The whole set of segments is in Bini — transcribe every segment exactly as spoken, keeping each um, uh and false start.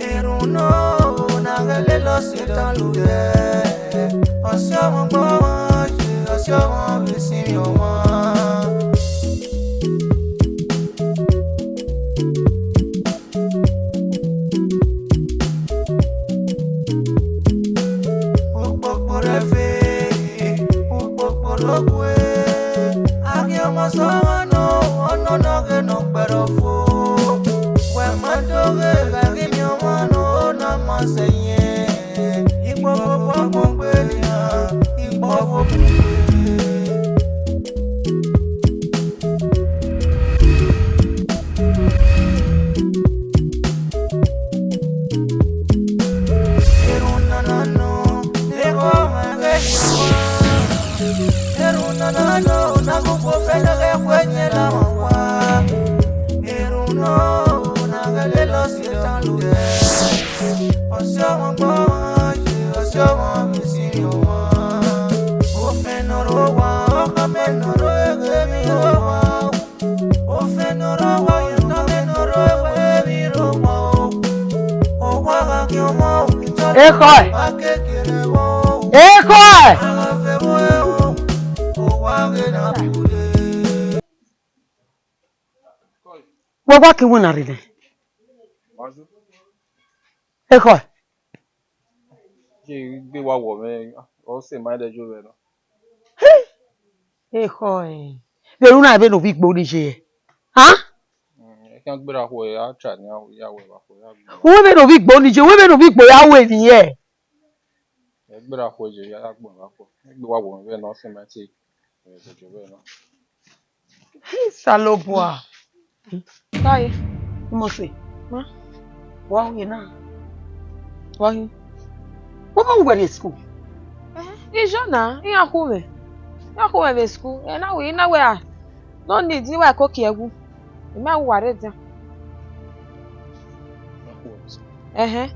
Erhunmwu na ghẹ lele Ọsitan lule, ọse ọmwa gbe ọmwa ye, ọse ọmwa vbe sinmwi ọmwa. Ukpokpo rre ẹfe, ukpokpo rre ogue, a ghi ọmọ sẹ ọmwa nọ, ọnọna ọghe ne ọ gberra fo. Wẹ ma do ghe gha ghi miẹn ọmwa nọ, na ma sẹ yẹn. Ikpọfọ ọgbọn gbe nian, ikpọfọ ọgbọn gbe. Ekhọe. Ekhọe. Wa gha ke iwinna rre nẹ. Ekhọe. Ye gbe wa wọ mwẹ, ọ sẹ ma dẹ yo vbe nọ. Ekhọe. Vbe ru na vbe ne ovbi igbo ni ye? Ha? Mm, I can gbera khuẹ, I try ni, I, I will khuẹ, I will. Uwẹ vbe ne ovbi igbo ni ye, uwẹ vbe ne ovbi igbo ya ru emwi hẹ? Ẹ gbera khuẹ ye, ya, ya gbọn gha khuẹ. Ẹ gbe wa wọ vbe nọ, sẹ ma te. Ẹ, vbe nọ. Osalobua. Tae. Imosi. Ma. Wa hu ye na. Wa hu. Wa ma wẹ rrie school. Eh, ijọ na, iran khu mwẹ. Iran khu mwẹ vbe school. Ẹ na wẹ, I na wẹ a. No need, I wa ko kie ẹwu. I ma wa rre dia. Ẹhẹn.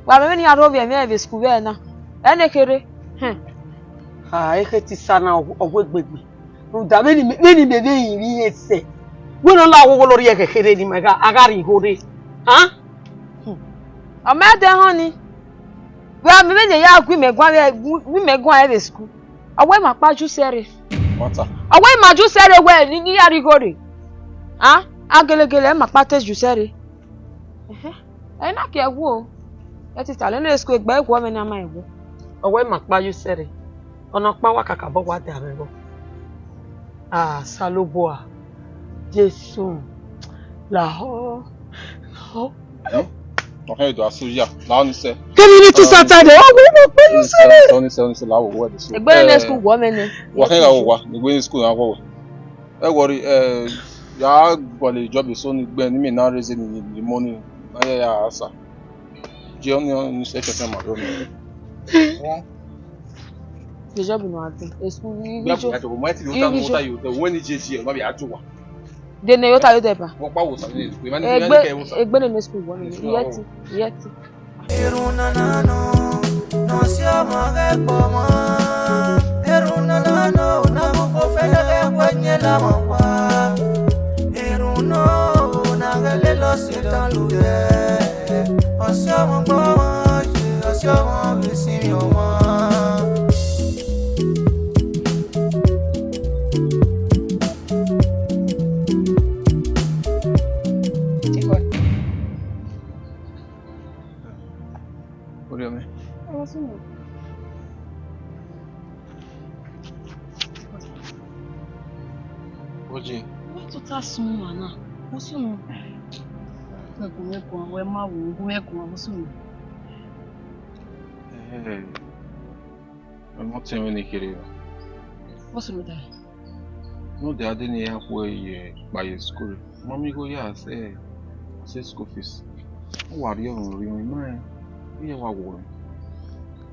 Wa mẹ vbene iran rho ovbi ẹmwẹ vbe school vbe na. Ẹne kherhe. Hmm. Ha, ekhe tisa na ọ, ọ wegbe egbe. Rhunmwuda vbene imẹ, vbene imẹ vbe rinmwian sẹ. Wẹ ne ọ la oghogho lorriẹ khẹkherhe ne ima gha, a gha rhie igho rre. Ha? Hmm. Ọ ma dẹ họn ni. Wẹ a mẹ vbene ya gu imẹ guan vbe, gu, gu imẹ guan vbe school. Ọ wẹ ima kpa ju sẹ rre. What? Ọ wẹ ima ju sẹ rre wẹ ni, ni ya rhie igho rre. A, a gelegele ima kpa te ju sẹ rre. Ẹhẹn. Ẹ na kie ẹwu o. Ẹ tita lẹ ne school egbe ẹguọ mwẹ ne a ma ẹwu. Ọ wẹ ima kpa ju sẹ rre. Ọ nọ kpa wa kakabọ wa da mwẹ vbọ. Ah, Osalobua. Jesu. Lahọ. Lahọ. Ọkhan do aso ya, la ni sẹ. Kevin ni tisa ta de, ọ wẹ ima kpa ju sẹ rre. Sẹ ni sẹ, ni sẹ la wo wẹ de so. Egbe ne school guọ mwẹ nẹ. Wa khan gha wo wa, egbe ni school na wo wẹ. Ẹ worry, ẹ, ya gualọ job eso ni gbẹn, ne imẹ na raise ni, ni money, na ya ya sa. Je ọni, ọni se kẹkẹ ma do ni. The job no happen. Esu ni. Ya bu ya to, mo ti lo ta mo ta yo, the when je je, ma bi a to wa. De ne yo ta yo de ba. Wo pa wo sa ni, we ma ni, we ma ni ke wo sa. Egbe ne school wo ni. Yet, yet. Erhunmwu na nọ, ne ọ si ọmwa ghẹ kpọ ọmwa. Erhunmwu na nọ, ne avbe ukpo fẹnẹ ghẹ wẹ ẹyin la ọmwa ọkpa. Erhunmwu na ghẹ lele Ọsitan lule. Ọ si ọmwa gbe ọmwa ye, ọ si ọmwa vbe sinmwi ọmwa. Orhiọn mwẹ. Oje. Wẹ tota sun wa na. Wo sunu. Wẹ gu mwẹ guan, wẹ ma wo, gu mwẹ guan, wo sunu. Eh. Ọmọtẹn mwẹ ne kherhe. Wo sunu da. Rhunmwuda de ne iran khuẹ ye kpa ye school, ma miẹn igho ya sẹ, sẹ school fees. Ọ wa rhie ọmwa orhiọn ima rẹn, iran wa wọọ rẹn.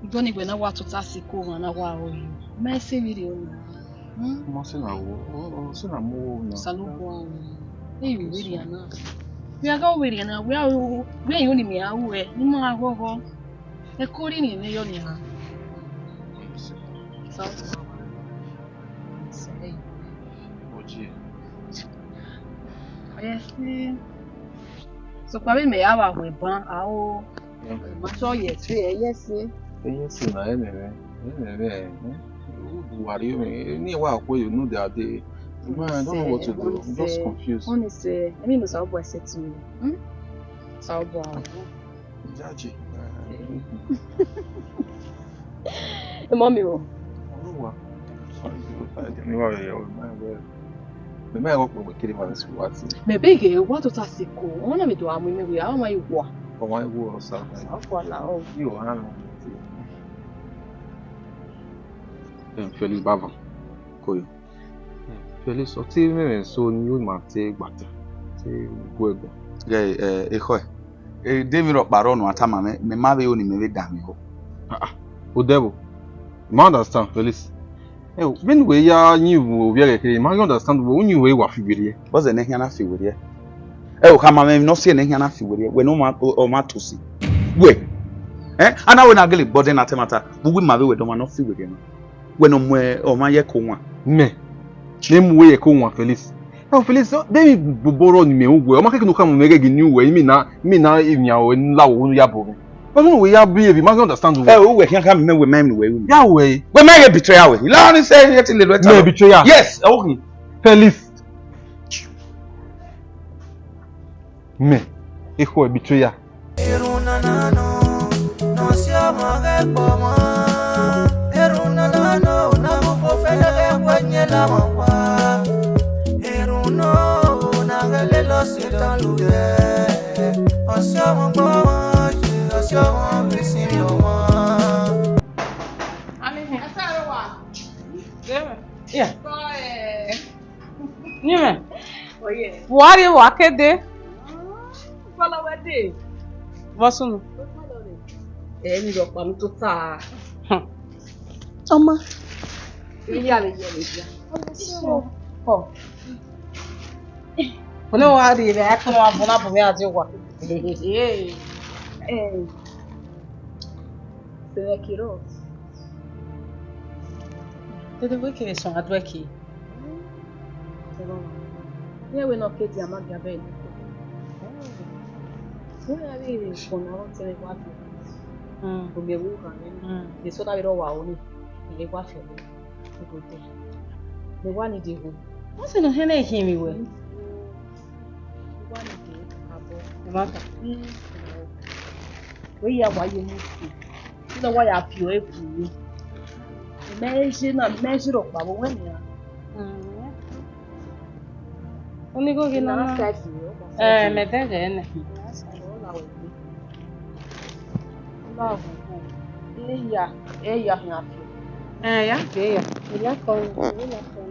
Ugbẹn ni wẹ na wa tota sẹ iko mwa na wa ro yi. Ma i sẹ vberriọ na. Hmm? Ma sẹ na wo, ọ, ọ sẹ na mu wo na. Osanobua o. Eyi vberriọ na. Wẹ a gha vberriọ na, wẹ a ro, wẹ a ro ne imẹ a ru ẹ, ne ima gha ghọghọ. Ẹko rhirhiẹn mwẹ yọ nian. Osanobua. Oje. Yes, please. Sokpan vbene mẹ ya vba hu eban, a o, ma sọ ye ẹse, ẹ ye ẹse. Ẹ ye ẹse na, ẹ mẹ mwẹ, ẹ mẹ mwẹ, ẹ, udu wa rrie mwẹ, eni wa kue yo, no that day. Man, I don't know what to do. I'm just confused. Honestly, I mean, Osanobua said to me, hmm? Osanobua. Jaji. Ẹ mọ mi o. Oruwa. Sorry, I didn't know you were my way. Mẹ ma rẹn ọkpọ wẹ kere ma si wa ti. Mẹ bẹghe wa tota sẹ eko, ọmọ na mẹ do a mu imẹ wẹ, a ma i wa. Ọmọ i wa sa. Ọkọ la o. Yo, ha no. Em, Felix Baba, koyo. Em, Felix, ọ te mwẹ mwẹ so ni u ma te gba ta, te gu ẹgbẹ. Ghẹ, eh, ekhọe. Eh, de emwi rhọkpa rrọọ ne a tama mwẹ, mẹ ma vbe ro ne imẹ vbe danmwehọ. Ah, ah, odẹ vbo? I ma understand, Felix. Ẹ o, vbene uwẹ ya yin vbe ovbi ẹghẹ kherhe, I ma ghi understand wẹ, u yin uwẹ wa fi werriẹ. Vbọzẹ ne ẹhian na fi werriẹ? Ẹ o, khama mwẹ emwi ne ọ si ẹre ne ẹhian na fi werriẹ, wẹ ne ọ ma, ọ ma tosi. Wẹ, ẹ, a na wẹ ne a gele gbe ọdẹ na ta ẹmwata, vbe uwu ima vbe wẹ dọmwa ne ọ fi werriẹ na. Wẹ ne ọ mu ọmwa ye ẹko wan. Mẹ, ne mu uwẹ ye ẹko wan, Felix. Ẹ o, Felix, de emwi bobọ rrọọ ne imẹ ru wẹ, ọ ma kẹke ne u khama mwẹ ghẹ ghi yin uwẹ, imẹ na, imẹ na emwi aro ne u la wo unu ya bo mwẹ. Ọ wẹ ya behave, I ma ghi understand wẹ. Ẹ o, uwẹ khian khama mẹ wẹ ma emwi ne uwẹ ru. Ya wẹ. Wẹ ma ghe betrayal wẹ. I la ni sẹ, ẹ ti lele ẹta. Mẹ betrayal? Yes, okay. Felix. Mẹ, ekhọe betrayal. Erhunmwu nana nọ, ne ọ si ọmwa ghẹ kpọ ọmwa. Erhunmwu nana nọ, ne avbe ukpo fẹnẹ ghẹ wẹ nyẹn la ọmwa kua. Erhunmwu nọ, ne a ghẹ lele Ọsitan lule. Ọ si ọmwa gbe ọmwa, ọ si ọmwa vbe isinmwi ọmwa. Amine. Asa ro wa. Deme. Yeah. Ko, eh. Ni mwẹ. Oye. Vbe uwa rrie vbe uwa ke dee? Vbọ wẹ dee? Vbọ sunu? Ẹ, emwi rhọkpa ne u tota. Hmm. Ọma. Emwi ya vbe ye vbe dia. Ọ. Ọni wa rrie vbe a kpọnmwẹ abọ na bu mwẹ a die owa. Eh. Sẹ vbe ẹki rrọọ. Dede wẹ kevbe suẹn a duẹ ke. Iran wẹ ne ọ ke dia ma gia bẹghe ne ọ ke. Wẹ a vbe rre fo na, ọ tẹn wa fi. Mm. Omiẹn vbe u khan nẹ. Mm. Eso na vbe rre ọvbaro ni, ẹ wa fi ẹre. Igodo. Mẹ wa ni de ho. Wọ́n sì nọ hẹ́nẹ́ ìhìn mi wẹ̀. Wẹ ya wa ye mu fi. Ina wa ya fi ọre ku ye. Mẹ je na, mẹ je rhọkpa vbe wẹ nia. Onigo ghi na na. Eh, mẹ dẹghe nẹ. Eya, eya khian fi. Eh, ya fi eya. Eya kọ, eya kọ.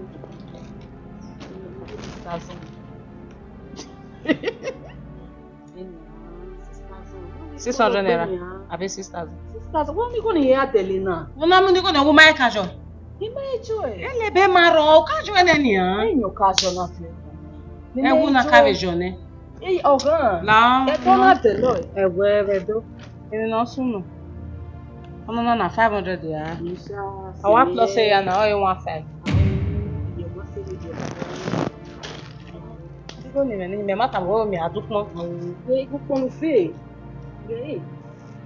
Six hundred naira. Abi six thousand. Six thousand. Wọ́n ní kò ní yẹn àtẹ̀lé náà. Wọ́n náà mú ní kò ní owó máa ka jọ. Ìmọ̀ ẹjọ́ ẹ̀. Ẹ lè bẹ́ẹ̀ máa rọ ọ̀ka jọ ẹ̀ nìyẹn. Ẹ̀yìn ọ̀ka jọ náà fi. Ẹ wú náà ká vẹ jọ nẹ. Ẹ ọ̀gá. Là. Ẹ tọ́ náà tẹ̀ lọ. Ẹ wẹ ẹ dọ́. Ẹ nọ sùn nù. Ọmọ náà na five hundred ya. Àwa plus ẹ ya na, ọ yẹ one five. Igho ni mẹ ni mẹ ma tama wẹ mẹ a dukpọn. Wẹ dukpọn fe. Wẹ,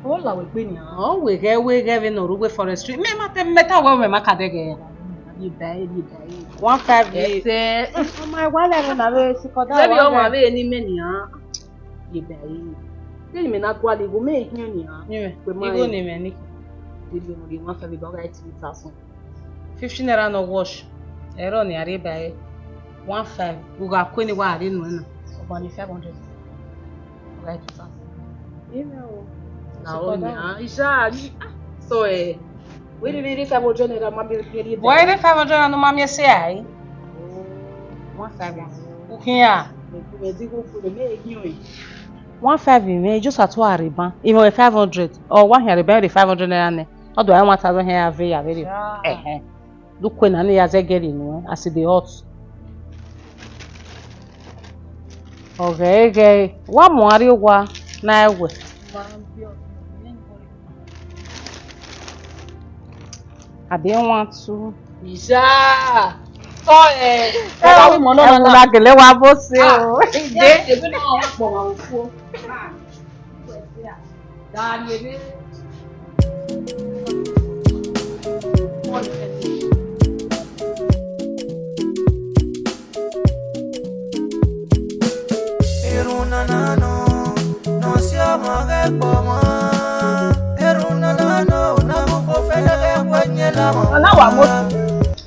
ọ la wẹ gbe nia. Ọ wẹ ghẹ, wẹ ghẹ vbe nọ ru wẹ forestry. Mẹ ma te, mẹ ta wẹ mẹ ma ka dẹghe. Ye ba e, ye ba e. One five ye. Ẹsẹ. Ọmọ ẹ wa lẹ na vbe sikọ da. Wẹ bi wa ọmọ lẹ. Avbe ni mẹ nia. Ye ba e. Te mẹ na gualọ igho mẹ hian nia. Ni mẹ. Wẹ ma igho e. Ni mẹ ni. Dede mẹ ghi one five ba gha three thousand. Fifty naira nọ wash. Ẹrọ ni a rhie ba ẹre. One five. U gha kue ni wa rhie nuẹn na. Ọgbọnni five hundred. Right, sir. Ina o. Na o nia. Isa, ni, ah, so, eh. Wẹ rhie five hundred naira ma mi rhie. Wẹ rhie five hundred naira ne u ma miẹn sẹ a? One five. U khian. Mẹ di go kue, mẹ e hiọn. One five mẹ, just atu a rre ban. Even five hundred. Ọ wa khian rre ban, rhie five hundred naira nẹ. Ọ do a one thousand hia vbe ya vberriọ. Ẹhẹn. Do kue na ne ya zẹ gẹrri nuẹn as e dey hot. Ọ ghẹ ghẹ, wa mu arriọ owa na ẹwẹ. I dey want to. Isa! Kọ, eh, ẹ wa wẹ imọ nọ na, ẹmwẹ na. Na gele wa bọ se o. Ah, ide. Yes, ebe na wa kpọ wa fo. Ah, da ni ebe. Erhunmwu nana nọ, ne ọ si ọmwa ghẹ kpọ ọmwa. Erhunmwu nana nọ, ne a gu kpo fẹlẹ ghẹ wẹ nyẹn la ọmwa. Ọna wa mo.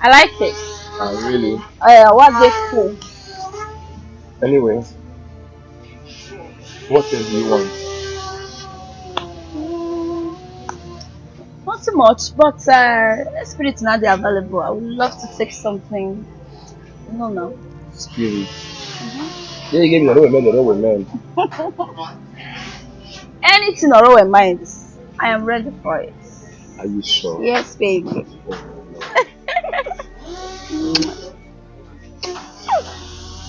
I like it. Ah, really? Uh, what they cool. Anyway, what else do you want? Nothing much, but uh, spirit now they available. I would love to take something. No, no. Spirit. Yeah, you gave me the men, the men. Anything Orowe mind, I am ready for it. Are you sure? Yes, baby.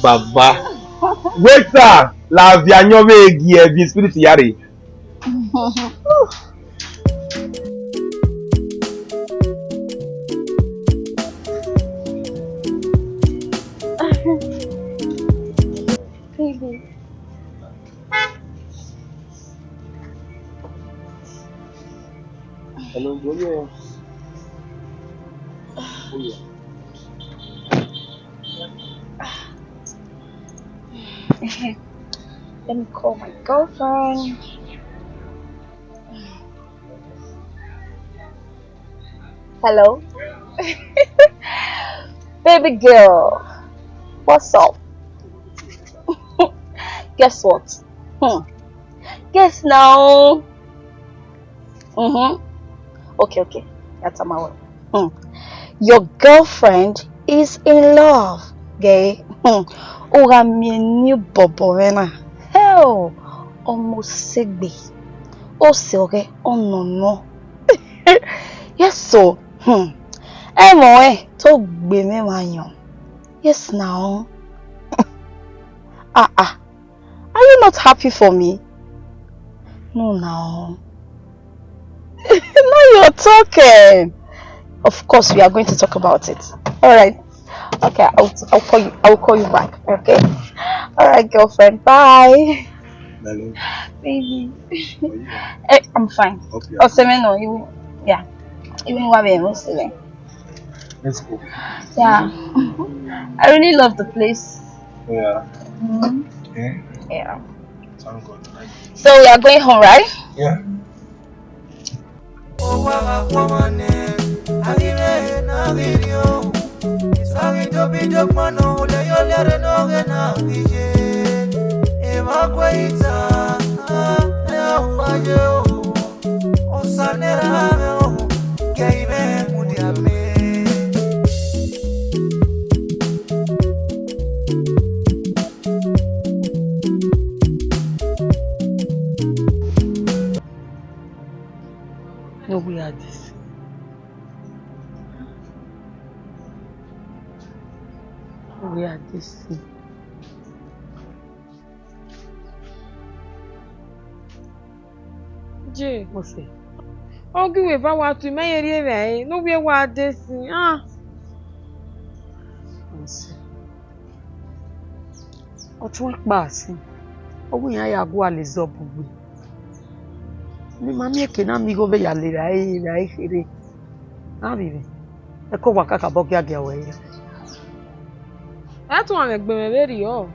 Baba. Waiter, la via nyọ vbe gie bi spirit ya rre. Baby. Hello, Boye. Boye. Let me call my girlfriend. Hello? Baby girl, what's up? Guess what? Hmm. Guess now. Mm-hmm. Okay, okay. That's my word. Hmm. Your girlfriend is in love. Gay. Hmm. U gha miẹn eni bọbọ mwẹ na. Hell, ọmọ osegbe. Ose ọghẹ ọnọnọ. Yes, so. Hmm. Ẹmwẹ ọnrẹn to gbe mwẹ emwa ayọn. Yes, now. Ah, ah. Are you not happy for me? No, now. Now you're talking. Of course, we are going to talk about it. All right. Okay, I'll, I'll call you. I'll call you back. Okay. All right, girlfriend. Bye. Darling. Baby. How are you? Eh, I'm fine. Hope you are. Oh, seven, no, you, yeah. Even what we are seven. Let's go. Yeah. I really love the place. Yeah. Mm-hmm. Okay. Yeah. Thank God. So we are going home, right? Yeah. No, we are this. No, we are this. Je. Mose. Ọ ghi wẹ eva wa tu, imẹ ye rri evbare, ne u wẹ wa de sin, ah. Mose. Ọtuẹn kpa sin, ọ wẹ iran ya gualọ Zọb gbe. Ne ima miẹn eke na miẹn igho vbe ya le ra ẹre, ra ẹre kherhe. Avbe mwẹ, ẹko wa kakabọ giagia ruẹ ya. Ẹ tuan mwẹ egbe mwẹ vberriọ,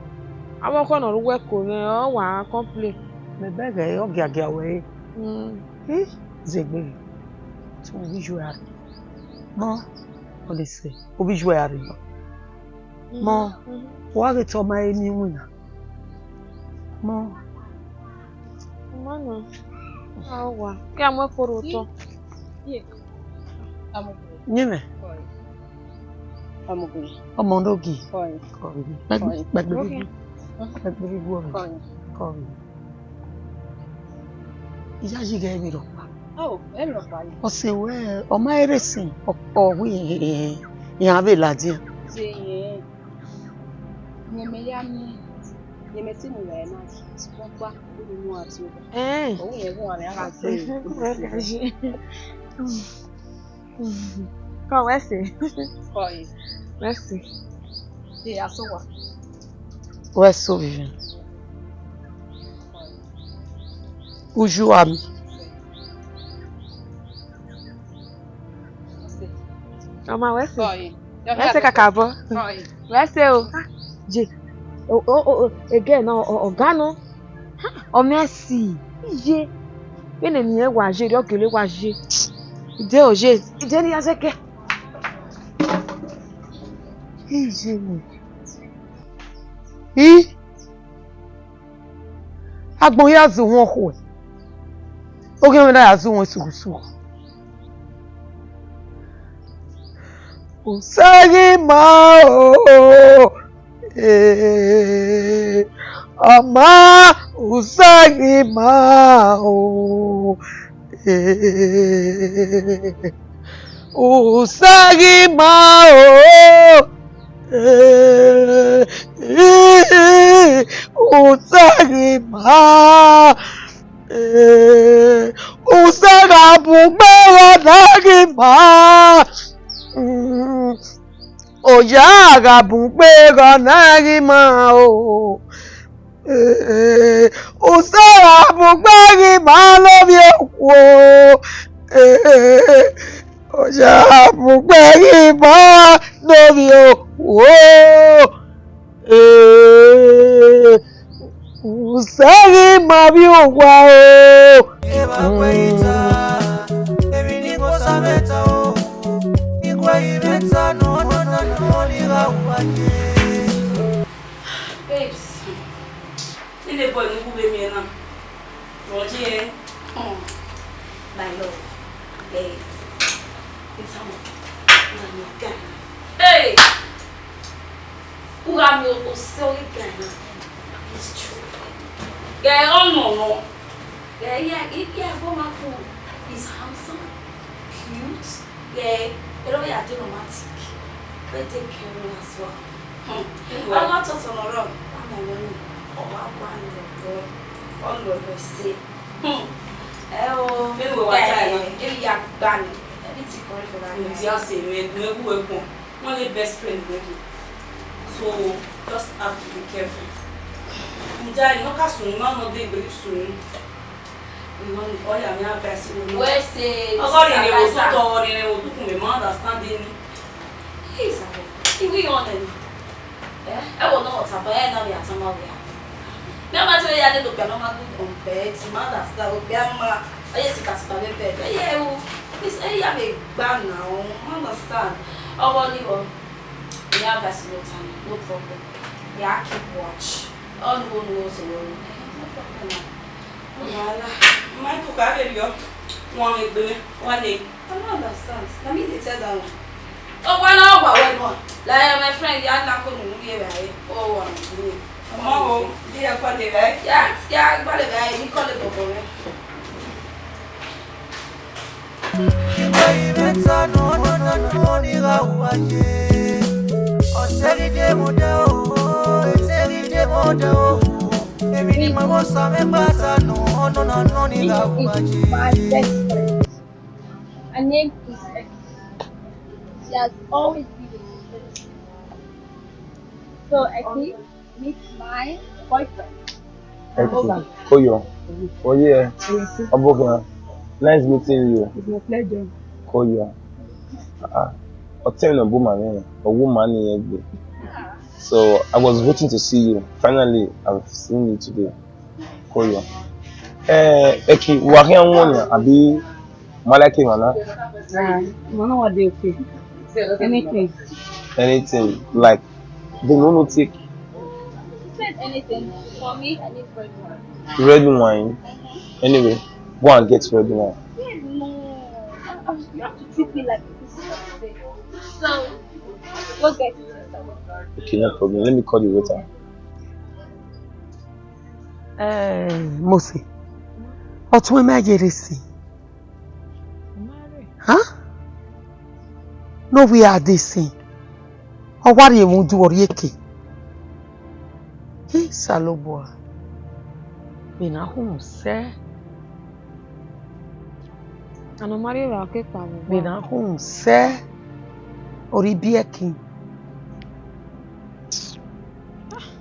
avbe ọkhọ ne ọ rre uwu ẹko mwẹ, ọ wa complain. Mẹ bẹghe ọ giagia ruẹ re. Mm. I, Zegbe, te ovbi iyuẹ a rre. Mọ, ọ le sẹ, ovbi iyuẹ a rre nọ. Mọ, mm, wa ghe te ọ ma re eni iwinna. Mọ. Mama, awa, ke a mu ẹko rre otọ. Nyẹmẹ. Ọmọ ne ogi. Kọrin. Kọrin. Kpẹgbe, kpẹgbe, kpẹgbe vbe iguọ mwẹ. Kọrin. Kọrin. Iyayi ghẹ emwi rhọkpa. Oh, emwi rhọkpa ni. Ọ sẹ wẹ, ọ ma rre sin, ọ, ọ wẹ iran vbe ladian. Zẹ yẹn. Yẹn mẹ ya miẹn, yẹn mẹ te mu vbe ẹre na, sokpan ọghe ne u gha tie owa. Ẹn. Ọ wẹ irẹn ghe uwa mwẹ, a gha zẹ. Kọ wẹ sẹ. Kọ ẹre. Mercy. Ye, a so wa. Wẹ so vbe? Uju a mi. Ọma wẹ se. Wẹ se kakabọ. Wẹ se o. Ah, je. O, o, o, o, again, o, o, ọga nọ. Ha, ọ Mercy. Iye. Vbene ne irẹn wa ye, ọ gele wa ye. Ide o ye. Ide ne I ya zẹkẹ. Iye. I. Agbọn ya zẹ uhunmwu khuẹ, oghian mwẹ na ya zẹ uhunmwu sughu sughu. Usaghi ma o, eh, ọma, usaghi ma o, eh. Usaghi ma o, eh, usaghi ma, eh, usagha bun gbe gha na ghi ma, mm, oya gha bun gbe gha na ghi ma o. Eh, usagha mu gbe ghi ma lovbi okhuo. Eh, oya mu gbe ghi ma lovbi okhuo. Eh, usaghi ma vbe owa o. Evba wẹ ita, emwi ni gho sa mwẹ ta o, I gu ẹre mwẹ ta nọ, nọ, nọ, nọ, ni gha wu aye. Babes, nene boy ne u gu vbe miẹn na, ọ ye, hmm, my love, eh, it's a, na, na, guy. Hey! U gha miẹn osẹ ọghe guy na, it's true. Ghẹ ọ nọ nọ. Ghẹ, yeah, yeah, yeah, go ma cool. He's handsome, cute. Ghẹ, erha ya dey romantic. Wẹ dey caring as well. Hmm. Anyway. Ọ gha tọtọ ne ọ rrọọ, a ma wẹ ni, ọ wa gua nọ, ọ nọ ẹse. Hmm. Ẹ o. Anyway, wa ta ya. Ẹ ya gba ni. Everything correct for that guy. Mudia sẹ mwẹ, gu ẹwu ẹkpọn. One day best friend will do. So just have to be careful. Mudia, you know, ka sunu, ma no dey very soon. You know, all your advice, you know. Wẹ se, ọgọ rẹ rẹ wo advisor. Tutọ, rẹ rẹ wo tukun, ma understand ni. Hey, Sabo, iwi yọ nẹ. Eh, ẹ wo no what's up, ẹ na we atama we. Me ma tell you, I don't know, no ma good on bed, ma understand, we ma, I just sit at the bed. Yeah, o, it's, eh, ya me gba now, ma understand. Ọgọ ni o. Yeah, that's no time, no problem. Yeah, keep watch. Oh, no, no, so no. No problem. No wahala. Ma tu ka vbe riọ. Wan egbe mwẹ, wa le. I don't understand. Na me dey tell that one. Oh, why not? Why not? Like, my friend, you are not going to be right. Oh, one. Ọmọ o, di ya kwa le right. Yeah, yeah, kwa le right. You call the bobo, right? Igbe imẹta nọ, nọ, nọ, nọ, ni gha wu aye. Ọsẹ ghi de mọ dẹ o, ẹse ghi de mọ dẹ o. Emwi ni ma vbe Osa mwẹ gba ta nọ, nọ, nọ, nọ, ni gha wu aye. This is my best friend. Her name is Eki. She has always been a good friend. So, Eki, meet my boyfriend. Eki, Koyo. Oh yeah. Ọbọkhan. Nice meeting you. It's my pleasure. Koyo. Ah, ọtẹn nọ bu ma nẹ, ọwu ma ni egbe. So I was waiting to see you. Finally, I've seen you today. Koyo. Eh, Eki, wa khian wọn ni, abi ma like him, na? Ah, one hour dey okay. Anything. Anything, like, they no no take. He said anything. For me, I need red wine. Red wine? Anyway, go and get red wine. Yeah, no. Uh-uh, you have to treat me like a person. So, go get it yourself. Okay, no problem. Let me call the waiter. Eh, Mose, ọtẹn mwẹ ma ye rre sin. Huh? No, we are the same. Ọ wa rhie emwi udu, ọ rhie eke. Isalobua, vbe ne a khunmwu sẹ? Ana ọ ma rhie evba ke kpa vbe uwa. Vbe ne a khunmwu sẹ? Ọ rhie ibiẹki.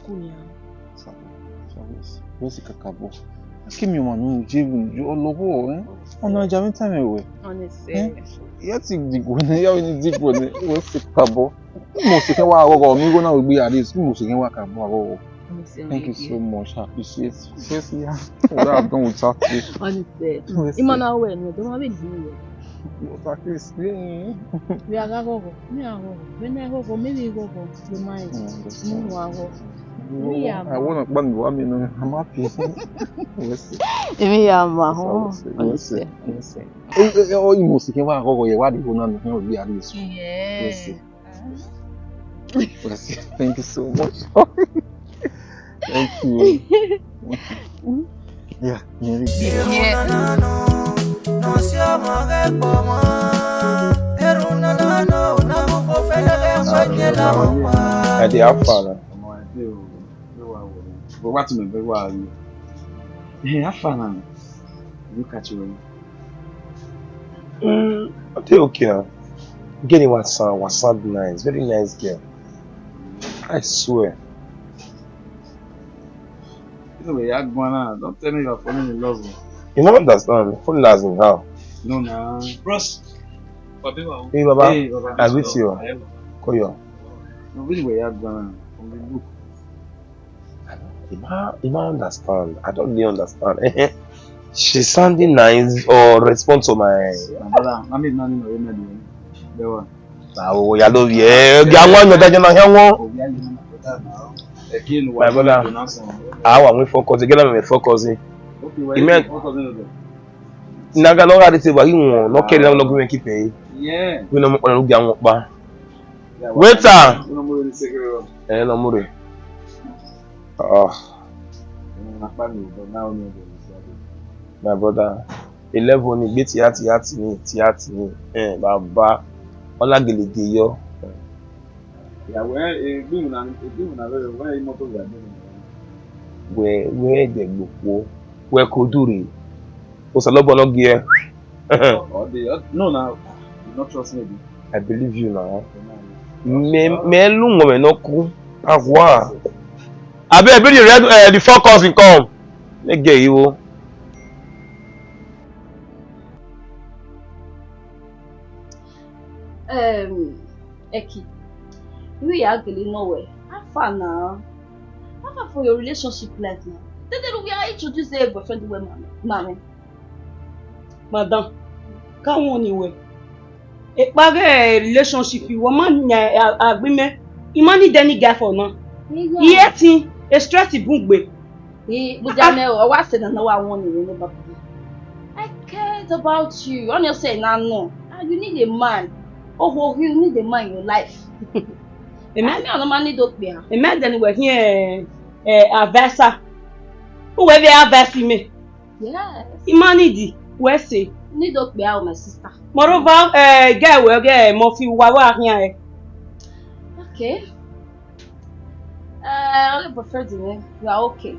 school nian. Wẹ si kakabọ. Ke miẹn ọmwa ne u je vbe ọ lọghọ, eh? Ọna ja mwẹ time wẹ. Honestly. Eh? Ya ti digue ne, ya vbe ni digue ne, wẹ si kakabọ. Mo se kẹ wa ghọghọ, mi igho na wẹ gbe ya this, mo se kẹ wa kakabọ ghọghọ. Honestly, Thank you so much. I appreciate you. Yes, yeah. What I've done without you. Honestly. Yes, Imana wẹ ni, do ma be ni wẹ. But at least, yeah. Vbe a gha ghọghọ, me a ghọghọ. Vbe na ghọghọ, me vbe ghọghọ. Vbe ma ẹ, Mm, that's me fine. wa ghọghọ. You know, Me ya I ma. wanna ban you, I mean, I'm happy. Yes. Emi ya ma Yes, I ho. will say, yes, Honestly. yes. Eh, eh, eh, oh, you must think wa ghọghọ, yeah, why do you wanna know him be at this? Yeah. Yes, sir. Yes, sir. Thank you so much. Thank you. Yeah, Mary. Yeah. I dey have fun. Ọmọ ẹgbẹ́ o, ló wà wọ̀ ọ́. Bó wá tún mi bẹ́ẹ̀ wá rí. Ẹ á fà náà. You catch you. Mm, I dey okay now. Girl, you want sound, was sound nice, very nice girl. I swear. You know, we are going now. Don't tell me you're falling in love. You don't understand. Falling as in how? No, nah. Bros. Hey, Baba. Hey, Baba. I greet you. Hey, Baba. Call you. No, really, we are going now. From the book. I don't, Emma, Emma understand. I don't really understand. She sounding nice or respond to my My brother, I mean, nothing no, you know, Awo ya do vie. Ẹ, gia wan nọ da jọ na hia wọn. My brother, a wa mu focus, get am focus. Amen. Na ga lọ gha de te wa ghi wọn, nọ kẹre na lọ gu mwẹ ki pẹ. Wẹ nọ mu kpọnọ gia wọn kpa. Waiter. Ẹ, nọ mu rre. Ah. My brother, eleven ni gbe tia tia ti ni, tia ti ni. Eh, baba. Ọ na gele de yọ. Ya wẹ, egbe na, egbe na vbe wẹ imoto ya de. Wẹ, wẹ de gbokpo. Wẹ ko dure. Osanobua nọ gie. Ọ, ọ dey, ọ, no, na, you no trust me, abi? I believe you now. Mẹ, mẹ lu wọn mẹ nọ ku. Ahua. Abeg, bring the red, eh, the four cousin come. Make get you. Um, Eki, you ya gele nọ wẹ. How far now? How far for your relationship life now? Then, then we are introduced the boyfriend wẹ ma, ma, Madam, ka wọn ni wẹ. Ekpa ghe relationship, wẹ ma nia a-, agbọn mẹ. I ma need any guy for now. Iye ẹtin, e stress bun gbe. Ẹ, but then, eh, ọ wa sẹ na, na wa wọn ni wẹ ne baba. I cared about you. Honestly, na no. Ah, you need a man. Oh, oh, you need a man in your life. Amen. I mean, no man need okpia. Amen. Then we here, eh, advisor. Who will be advising me? Yes. Imanidi, wẹ sẹ. Need okpia o, my sister. Moreover, eh, girl, we get mo fi wa wa here. Okay. Eh, only boyfriend me, you are okay.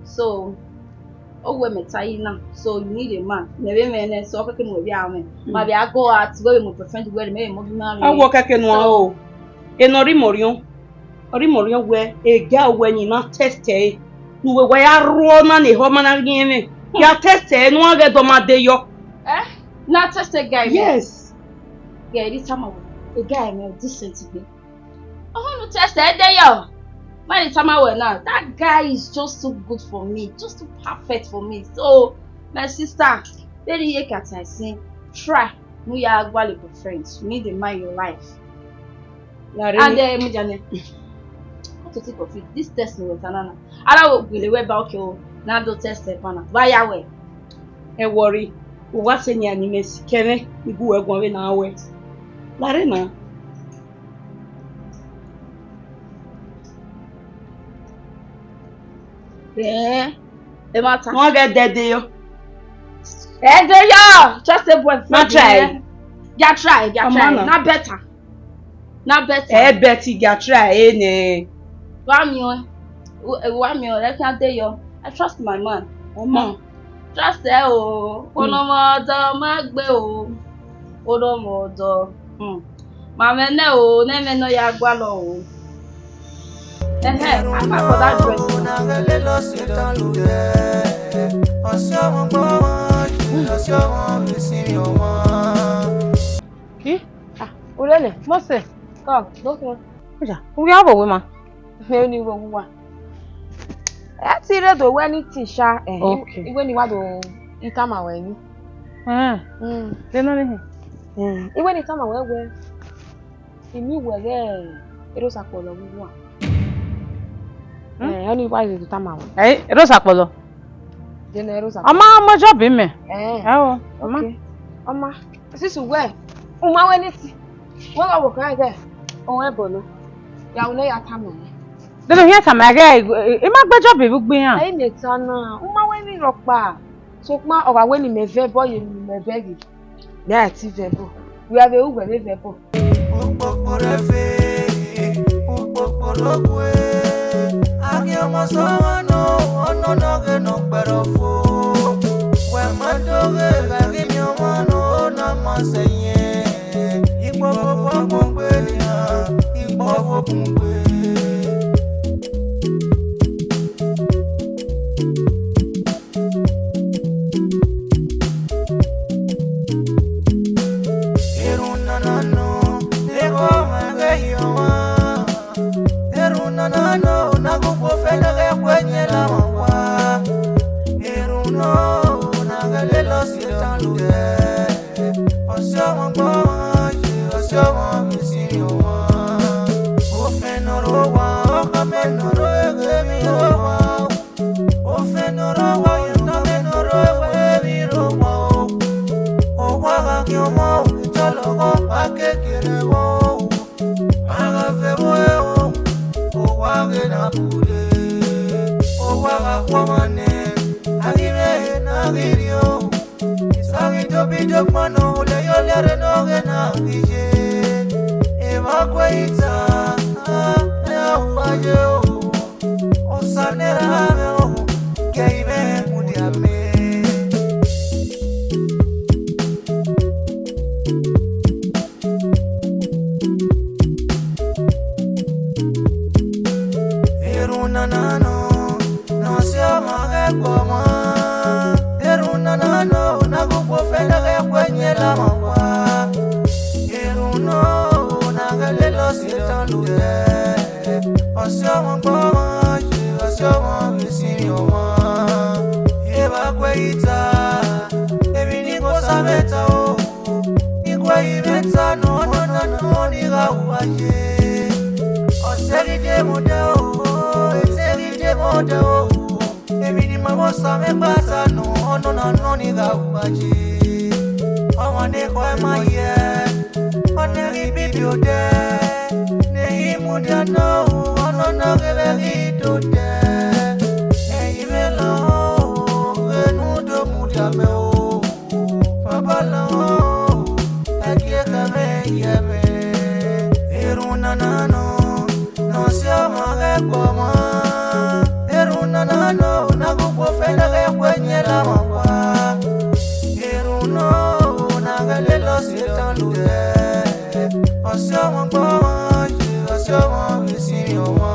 So, oh, we me tie now. So you need a man. Maybe me ne so okay, can we be a man? Ma be a go out, go with my boyfriend, where me mo be married. Awo keke no o. E no ri morion. Ọ ri mẹ orhiọn wẹ, e girl wẹ ni na test ẹre, ne uwẹ wa ya rhuọ na ne ehọ ma na ghiẹn mwẹ. Ya test ẹre ne uwa ghẹ dọ ma de yọ. Eh? Na test a guy mwẹ? Yes. Guy, this time I, a guy mwẹ decent gbe. Oh, no test ẹre de yọ. Man, this time I will now. That guy is just too good for me, just too perfect for me. So, my sister, very ye cat I sing. Try. Nu ya gualọ boyfriend. You need a man in your life. And, eh, Mujane, come to think of it, this test ni wẹ ta na na. Ara wo gbele wẹ ba okay o, na do test ẹ pa na. Wa ya wẹ. Ẹ worry, u wa sẹ nian ni mẹ si kẹmwẹ, igu wẹ guan vbe na wẹ. Lare na. Eh, ẹ ma ta. Wọn gẹ dẹde yọ. Ẹ de yọ, just a boy. Ma try. Ya try, ya try. Na better. Na better. Ẹ better, ya try, ẹ nẹ. Wa miẹn, wa miẹn, ẹ khian de yọ. I trust my man. Ọmọ. Trust ẹ o. Kọnọmọ ọdọ ma gbe o. Kọnọmọ ọdọ. Hmm. Ma mwẹ nẹ o, ne mwẹ nọ ya gualọ o. Ẹhẹn, a ma for that dress. Ki? Ah, urene, Mose, come, don't come. Oya, uwe abo we ma. Ẹ ni wo wa. Ẹ ti rre do wẹ ni ti sha, eh, okay. Iwe ni wa do i tama wẹ ni. Eh. Mm. De no ni. Eh, iwe ni tama wẹ wẹ. Imi wẹ ghẹ Erosakpọlọ vbe uwa. Hmm? Eh, ọ ni wa do tama wẹ. Eh, Erosakpọlọ. De ne Erosakpọlọ. Ọ ma mọ job mẹ. Eh. Ẹ o, ọ ma. Okay. Ọ ma. Sisi wẹ, u ma wẹ ni ti. Wẹ gha wẹ kan ẹghẹ, ọ ẹbọ nọ. Ya wẹ ne ya tama wẹ. Dede, u hia tama ẹghẹ, i ma gbe job vbe ugbi iran. Ẹ i ne ta na, u ma wẹ ni rhọkpa. Sokpan ọ gha wẹ ne imẹ vẹ ẹbọ ye ne imẹ bẹghe, mẹ a ti vẹ ẹbọ. Wẹ a vbe ru wẹ vbe vẹ ẹbọ. Ukpokporo ẹfe, ukpokporo okue, a ghi ọmọ sẹ ọmwa nọ, ọnọna ọghe ne ọ kpẹrẹ ọfo. Wẹ ma do ghe, gha ghi miẹn ọmwa nọ, na ma sẹ yẹn. Ikpọfọ ọgbọn gbe nian, ikpọfọ okun gbe. Erhunmwu nana nọ, ekhọe mwẹ ghe ye ọmwa. Erhunmwu nana nọ, na gu kpo fẹnẹ ghẹ khuẹ yẹn la ọmwa wa. Erhunmwu nọ, na ghẹ lele ọse dan lughe. Ọse ọmwa gbe ọmwa ye. Wa mwa nẹ, a ghi vbe na ghi rrie o. Isa ghi dobi dokpan nọ, olẹ ye olẹ rre ne ọ ghe na ghi ye. Evba gue ita, ẹ a hu a ye o. Osa ne erha mwẹ o, ke I vbe mudia mẹ. Erhunmwu nana nọ, ne ọ si ọmwa ghẹ kpe ọmwa. Erhunmwu nana nọ, ne a gu ukpo fẹ ne ghẹ kue yin la ọmwa wa. Erhunmwu nọ, ne a ghẹ lele Ọsẹtan lodẹ. Ọse ọmwa gbe ọmwa ye, ọse ọmwa vbe sinmwi ọmwa. Evba gue ita, emwi ne I gbe Osa mwẹ ta o. I gue yi mwẹ ta nọ, nọ, nọ, nọ, ne I gha ru uwa ye. Ọse ghi de mwẹ odẹ o, ete ghi de mwẹ odẹ o. Emwi ne I ma vbe Osa mwẹ gba ta nọ, nọ, nọ, nọ, ne I gha ru uwa ye. Ọmwa ne ekhọe ma yẹ, ọnii ghi bibi odẹ, ne I mudia nọ, ọnọna ghẹ vbe ghi dodẹ. Ẹi vbe lọ, vbene u do mudia mẹ o. Baba lọ, ẹgie khẹ mwẹ ye mwẹ. Erhunmwu nana nọ, ne ọ si ọmwa ghẹ kpe ọmwa. Erhunmwu nana nọ, ne a gu ukpo fẹ ne ghẹ kue yin la ọmwa wa. Erhunmwu nọ, ne a ghẹ lele Ọsẹtan lodẹ. Ọse ọmwa gbe ọmwa ye, ọse ọmwa vbe sinmwi ọmwa.